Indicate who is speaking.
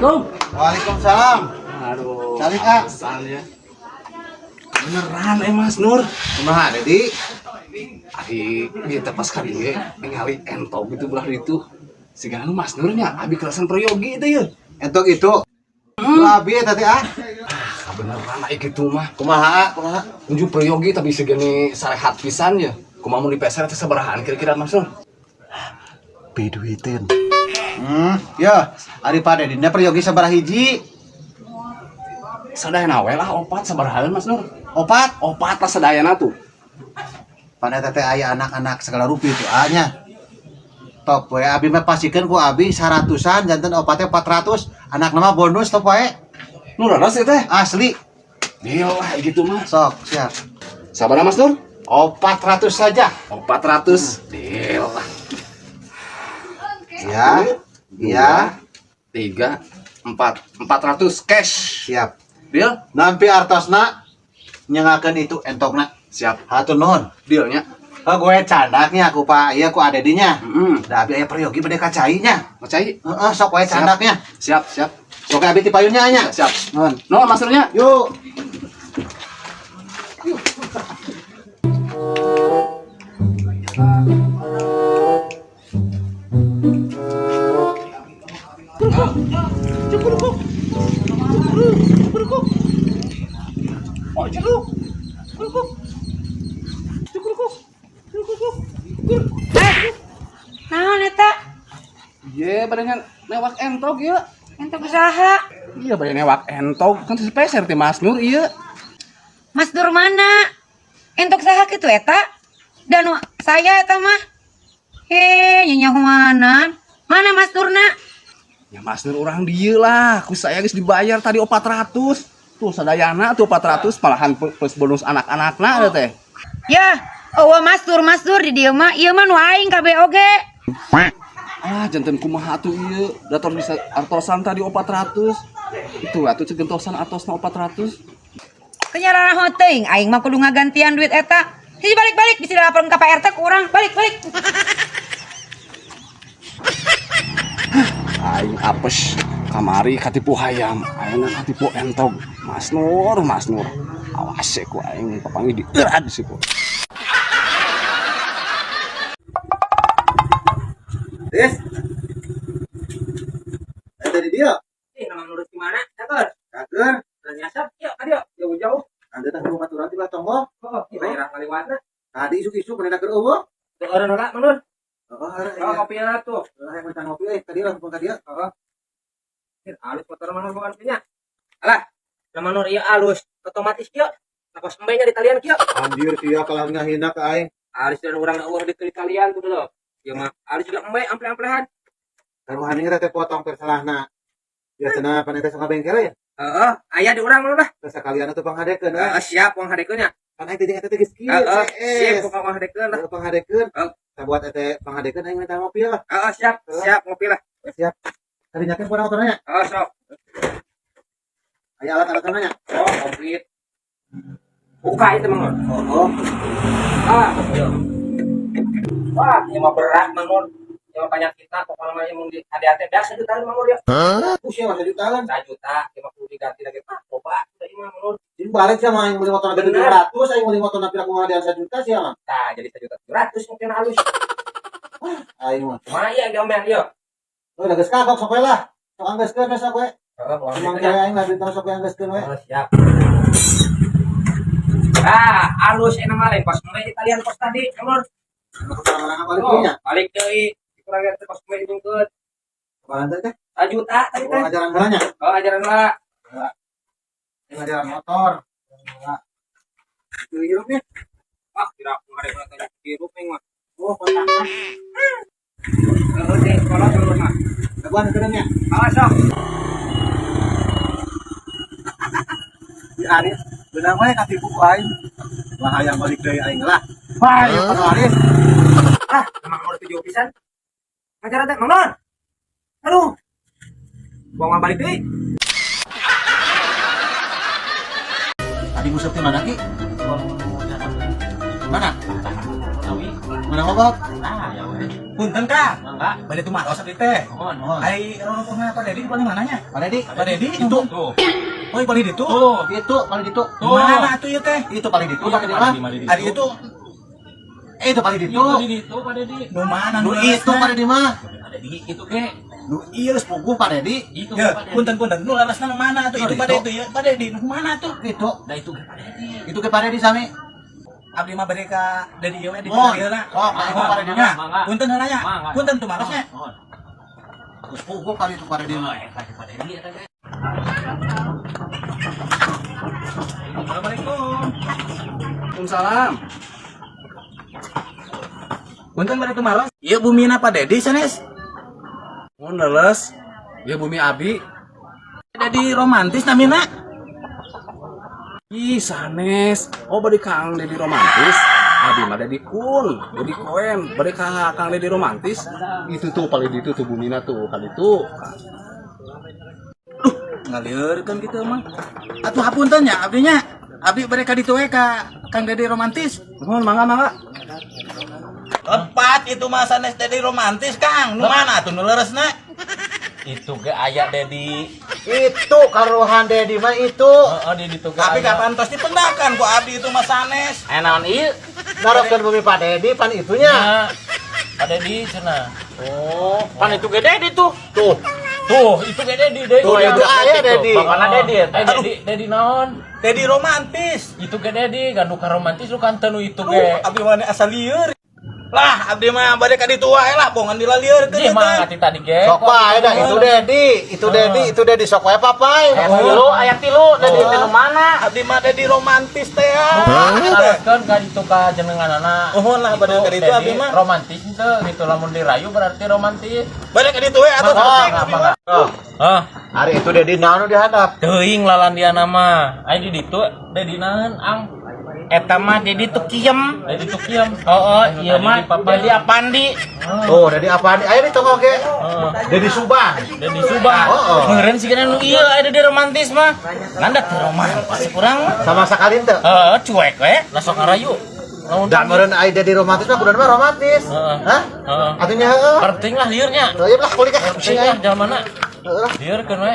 Speaker 1: Assalamualaikum.
Speaker 2: Waalaikumsalam.
Speaker 1: Aduh.
Speaker 2: Cari, Kak.
Speaker 1: Alasannya. Beneran Mas Nur.
Speaker 2: Kumaha, Dedi?
Speaker 1: Ari dia teh pas ka dieu ningali entog gitu belah ditu. Sigana nu Mas Nur nya abi kelasan peryogi itu ya.
Speaker 2: Entok itu. Abi eta teh ah.
Speaker 1: Ah, beneran ai kitu mah.
Speaker 2: Kumaha, kumaha?
Speaker 1: Nuju peryogi tapi segini sarehat pisan ya. Kumaha mun dipeser teh sabarahaan kira-kira Mas Nur?
Speaker 2: Piduiteun. Ya, ari Pak Dedi nya peryogi sabaraha hiji?
Speaker 1: Sadayana we lah opat sabarahaan Mas Nur.
Speaker 2: Opat.
Speaker 1: Opat lah sadayana tuh.
Speaker 2: Pada teh aya anak-anak segala rupi itu ah nya. Top we abi mah pastikeun ku abi 100-an janten opatnya 400, anak nama bonus top we.
Speaker 1: Nu raras ya teh.
Speaker 2: Asli.
Speaker 1: Deal lah gitu mah.
Speaker 2: Sok, siap.
Speaker 1: Sabaraha Mas Nur?
Speaker 2: 400 saja.
Speaker 1: 400. Deal lah.
Speaker 2: Ya. Iya,
Speaker 1: 3 4 400 cash.
Speaker 2: siap.
Speaker 1: Deal?
Speaker 2: Nampi artosna nyengakeun itu entokna.
Speaker 1: Siap.
Speaker 2: Hatur nuhun.
Speaker 1: Dealnya.
Speaker 2: Oh, gue candaknya aku Pak, iya ku adedinya.
Speaker 1: Heeh.
Speaker 2: Da abi aya peryogi bade ka cai nya.
Speaker 1: Percaya?
Speaker 2: Heeh, sok wae candaknya.
Speaker 1: Siap, siap.
Speaker 2: Sok abi ti payunnya nya.
Speaker 1: Siap.
Speaker 2: Nuhun.
Speaker 1: No, Mas Nurnya.
Speaker 2: Yuk.
Speaker 1: Oh, jeruk. Jeruk. Jeruk. Jeruk.
Speaker 3: Naon eta?
Speaker 1: Iya, badannya newak entog ya.
Speaker 3: Entog usaha.
Speaker 1: Iya, badannya newak entog kan sepeser ti Mas Nur iya.
Speaker 3: Mas Nur mana? Entog saha kitu eta? Dan saya eta mah. He, nyanyahuanan. Mana Mas Nurna?
Speaker 1: Ya Mas Nur orang dieu lah, ku saya geus dibayar tadi 400. Tuh sadayana tuh 400 malahan plus bonus anak-anakna oh. Teh.
Speaker 3: Ya, eueuh Mas Nur di dieu mah ieu mah nu aing kabeh oge.
Speaker 1: Ah, janten kumaha atuh ieu? Dator bisa artosan tadi 400. Itu atuh cek gentosan artosna 400.
Speaker 3: Kenyarana teuing aing mah kudu ngagantian duit eta. Hiji balik-balik bisa dilaporkeun ka Pak RT ku urang. Balik balik.
Speaker 1: Aing apes kamari katipu hayam, ayeuna katipu entog. Mas Nur, Mas Nur. Awas ku aing papanggih dieurat sih ku.
Speaker 2: Des. Eta di dieu.
Speaker 4: Nama nurut gimana? Catur.
Speaker 2: Kager.
Speaker 4: Dan nyasap, yuk, ayo, jauh-jauh.
Speaker 2: Anda tah rumah aturan ti belah tonggoh.
Speaker 4: Oh, daerah ngaliwatna.
Speaker 2: Tadi isuk-isuk mana keur eueuh.
Speaker 4: Tuh orang ora, Manur.
Speaker 2: Heeh, heeh.
Speaker 4: Oh, kopinya tuh.
Speaker 2: Heeh, yang macan ngopi euy, tadi langsung ka dieu.
Speaker 4: Heeh. Halus motor Manur bukan punya. Alah, nama Manur ieu halus, otomatis kieu. Nakos embenya di talian kieu.
Speaker 2: Anjir sia kalah ngahina ka aing.
Speaker 4: Halus dan urang eueuh di talian kudu loh. Ieu mah halus juga embe ample-amplehan.
Speaker 2: Taruhan ieu teh potong persalahna. Biasana pan eta sok bengkel ya.
Speaker 4: Heeh, aya di urang Manur lah.
Speaker 2: Terus sakalian atuh panghadekeun
Speaker 4: Heeh, siap wong hadekeun nya.
Speaker 2: Pan aing teh jeung eta teh geus kieu.
Speaker 4: Heeh, siap pokok panghadekeun lah.
Speaker 2: Panghadekeun. Kita buat eta panghadekeun aing minta ngopi lah.
Speaker 4: Heeh, siap, siap ngopi lah.
Speaker 2: Siap. Tadi nyakeun kurang motornya.
Speaker 4: Heeh, sok.
Speaker 2: Aya alat-alatnya nya.
Speaker 4: Oh, komplit. Buka itu Mang Nur.
Speaker 2: Oh, oh.
Speaker 4: Ah, iya. Wah, ini mah berat Mang Nur. Ini mah banyak kita pokoknya mah yang di ADAT biasa jutaan Mang Nur ya.
Speaker 2: Usia mah jutaan.
Speaker 4: 1 juta, 50 diganti lagi. Ah, coba udah ini Mang Nur.
Speaker 2: Jadi balik sih mah yang beli motor
Speaker 4: Bener.
Speaker 2: 700, aing beli motor pira kumaha dia 1 juta sih mah.
Speaker 4: Nah, jadi 1 juta 700 mungkin halus.
Speaker 2: Aing mah.
Speaker 4: Lumayan diomelin yo.
Speaker 2: Oh, udah geus kagok sok we lah. Sok anggeuskeun we sok we.
Speaker 4: Heeh,
Speaker 2: Emang kaya aing lah duit sok we anggeuskeun we.
Speaker 4: Oh, siap. Ah, halus enak mah lain kos mulai di talian kos tadi, Mang Nur.
Speaker 2: Orang-orang balik
Speaker 4: Oh,
Speaker 2: nya.
Speaker 4: balik deui. Kurang lihat kos mulai dijungkeun.
Speaker 2: Apaan teh?
Speaker 4: 1 juta tadi
Speaker 2: Oh,
Speaker 4: teh.
Speaker 2: ajaran heula nya.
Speaker 4: Oh, ajaran lah.
Speaker 2: Aing ajaran motor. Itu hirupnya.
Speaker 4: Wah, kira aku ngarep tadi hirup aing mah.
Speaker 2: Oh, kontakna.
Speaker 4: Heeh, deh, kolot Mang Nur mah.
Speaker 2: Daguan kedeung nya.
Speaker 4: Awas sok.
Speaker 2: Di Aris, beunang we katipu ku aing. Wah, hayang balik deui aing lah. Wah, ieu kan Aris.
Speaker 4: Ah, Mang Nur tujuh pisan. Ngajaran teh Mang Nur. Aduh. Buang balik deui.
Speaker 2: Tadi nguseup di mana Ki? Mana? Mana ngobot?
Speaker 4: Ah, ya we.
Speaker 5: Punten, Kang.
Speaker 4: Mangga.
Speaker 5: Bade tumaros abdi teh.
Speaker 4: Mohon.
Speaker 2: Mohon.
Speaker 5: Ai ronotohna Pak Dedi paling mananya?
Speaker 2: Pak Dedi.
Speaker 5: Pak Dedi
Speaker 4: Itu. Tuh.
Speaker 5: Oh, paling ditu.
Speaker 4: Tuh.
Speaker 2: Itu paling ditu.
Speaker 4: Tuh.
Speaker 5: Mana atuh ieu teh?
Speaker 2: Itu paling ditu Pak Dedi mah.
Speaker 5: Ari itu
Speaker 2: Eh, itu paling ditu.
Speaker 4: Itu di ditu Pak Dedi.
Speaker 5: nu mana
Speaker 2: Nu itu Pak Dedi mah.
Speaker 4: Pak Dedi itu ge.
Speaker 2: Nu ieu geus puguh Pak Dedi.
Speaker 4: Itu
Speaker 5: Ya,
Speaker 4: Pak Dedi.
Speaker 5: punten punten. Nu leresna nu mana atuh? Itu
Speaker 2: Nu
Speaker 5: Pak
Speaker 2: ditu.
Speaker 5: Dedi ya. Pak Dedi nu mana tuh?
Speaker 2: Itu.
Speaker 4: Da itu ge Pak Dedi.
Speaker 2: Itu ke Pak Dedi sami.
Speaker 5: Abdi mah bade ka Dedi ieu we di
Speaker 2: Mohon.
Speaker 5: dieu lah.
Speaker 2: Oh, Pak, itu Pak Dedi
Speaker 5: Nya,
Speaker 2: mah.
Speaker 4: Mangga.
Speaker 5: punten heula nya.
Speaker 4: Mangga.
Speaker 5: Punten tumarosnya.
Speaker 2: Mohon. Geus puguh kali itu Pak Dedi mah.
Speaker 4: Eta ge Pak Dedi eta ge.
Speaker 5: Assalamualaikum.
Speaker 1: Waalaikumsalam.
Speaker 5: Punten bade tumaros. Ieu bumina Pak Dedi sanes.
Speaker 1: Mohon leles. Ya bumi abi.
Speaker 5: Dedi romantis namina.
Speaker 1: Ih, sanes. Oh, bade Kang Dedi romantis. Abi mah Dedi Kun, Dedi Koen, bade Kang Kang Dedi romantis. Itu tuh paling itu tuh bumina tuh kali itu.
Speaker 5: Ngalieurkeun kitu mah. Atuh hapunten nya abdi nya. Abdi bade ka ditu we ka Kang Dedi romantis.
Speaker 1: Mohon mangga mangga.
Speaker 5: Lepat itu mah sanes Dedi romantis, Kang. Nu mana atuh nu leresna?
Speaker 4: Itu ge aya Dedi.
Speaker 2: Itu karuhan Dedi mah itu.
Speaker 4: Heeh, di ditu ge.
Speaker 5: Tapi
Speaker 4: aya.
Speaker 5: kapan tos dipendakan ku abdi itu mah sanes.
Speaker 4: Aya naon ieu?
Speaker 2: Naroskeun bumi Pak Dedi pan itunya.
Speaker 4: Nya. Pak Dedi cenah.
Speaker 2: Oh,
Speaker 4: Pan itu ge Dedi tuh.
Speaker 2: tuh.
Speaker 4: Tuh, itu ge Dedi, Dedi.
Speaker 2: Tuh, itu aya Dedi.
Speaker 4: Bapakna Dedi eta. Eh, Dedi, Dedi naon?
Speaker 5: Dedi romantis.
Speaker 4: Itu ge Dedi, ganduka romantis lu kan teu nu itu
Speaker 5: Duh,
Speaker 4: ge.
Speaker 5: abdi mah asa lieur. Lah, abdi mah bade ka ditu wae lah, bongan dilalieur
Speaker 4: Jih mah ngati tadi ge.
Speaker 2: Sok wae dah itu Dedi, itu Dedi, itu Dedi sok wae papai.
Speaker 4: Tilu, aya tilu, Dedi teh nu mana?
Speaker 5: Abdi mah Dedi romantis teh ya.
Speaker 4: Taroskeun ka ditu ka jenenganana.
Speaker 5: Mohon lah, bade ka ditu
Speaker 4: Dedi
Speaker 5: abdi mah.
Speaker 4: Romantis henteu gitu lamun dirayu berarti romantis.
Speaker 5: Bade ka ditu we atuh
Speaker 4: Mangga,
Speaker 5: penting abdi mah.
Speaker 2: Oh,
Speaker 4: Hah,
Speaker 2: hari itu Dedi naon nu dihadap?
Speaker 4: teuing lalandiana mah. Aya di ditu Dedi naon ang?
Speaker 6: Eta mah Dedi tuh kiem.
Speaker 4: Dedi tuh kiem.
Speaker 6: Oh, iya mah Dedi Apandi.
Speaker 2: Tuh, Dedi apaan? Ayo ditongok ge. Dedi Subang.
Speaker 6: Dedi Subang.
Speaker 2: Oh, oh.
Speaker 6: Meureun sih nu ieu aya Dedi romantis mah. Ngan da teu romantis kurang mah.
Speaker 2: Sama sekali teu.
Speaker 6: Heeh, cuek we.
Speaker 4: Lah sok ngarayu. Lamun
Speaker 2: Dan meureun aya Dedi romantis mah kudu mah romantis.
Speaker 4: Heeh.
Speaker 2: Hah?
Speaker 4: Heeh.
Speaker 2: Atunya heeh.
Speaker 4: Penting lah liurnya.
Speaker 2: Tuh, ieu lah kulik ah.
Speaker 4: Penting lah jalmana.
Speaker 2: Heeh lah.
Speaker 4: Liurkeun we.